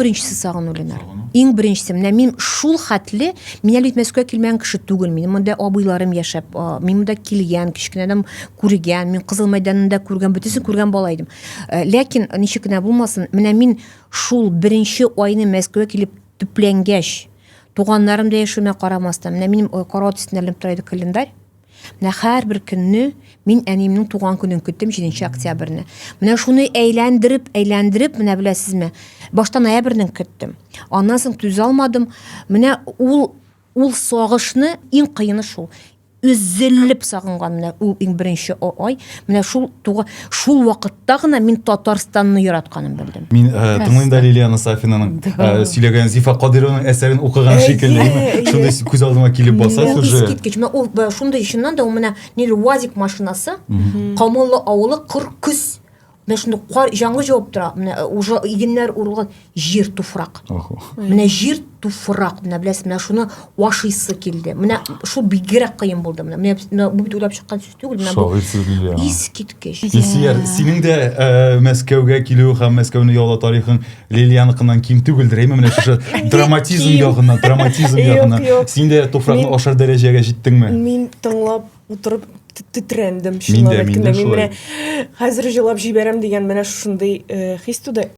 беренчесе сагыну, Ленар. Иң беренчесе. Менә мин шул хәтле, мин әле бит Мәскәүгә килмәгән кеше түгел. Минем монда абыйларым яшәп, мин монда килгән, кечкенәдән күргән, мин Кызыл мәйданында күргән, бөтенесен күргән бала идем. Э, ләкин ничек кенә булмасын, менә мин шул беренче айны Мәскәүгә килеп төпләнгәч, туганнарым да яшәвенә карамастан, менә минем э, карават өстендә эленеп тора иде календарь. Менә һәрбер көнне мин әниемнең туган көнен көттем, 7 октябрьне. Менә шуны әйләндереп, әйләндереп, менә беләсезме, башта ноябрьнең көттем. Аннан соң түзә алмадым. Менә ул ул сагышны иң кыены шул. Өзелеп сагынган менә ул иң беренче ай. Менә шул туга шул вакытта гына мин Татарстанны яратканын белдем. Мин э, тыңлыйм да Лилиана Сафинаның э, сөйләгән Зифа Кадырованың әсәрен укыган шикелле. Шундый күз алдыма килеп баса сюжет. Искиткеч. Менә ул э, шундый чыннан да ул менә нидер УАЗик машинасы, Камаллы авылы кыр көз. Менә шундый кар җанлы җавып тора. Менә э, уже игеннәр урылган җир туфрак. Менә җир туфрак. Менә беләсез, менә шуны ашыйсы килде. Менә шул бигрәк кыен булды. Менә менә бу бит уйлап чыккан сүз түгел. Менә бу искиткеч. Илсөяр, синең дә э, Мәскәүгә килү һәм Мәскәүне яулау тарихың Лилияныкыннан ким түгелдер, әйме? Менә шушы драматизм ягыннан, драматизм ягыннан. Син дә туфракны ашар дәрәҗәгә җиттеңме? Мин тыңлап утырып тетрәндем, чынлап әйткәндә. Мин менә хәзер җылап җибәрәм дигән менә шушындый э, хис туды.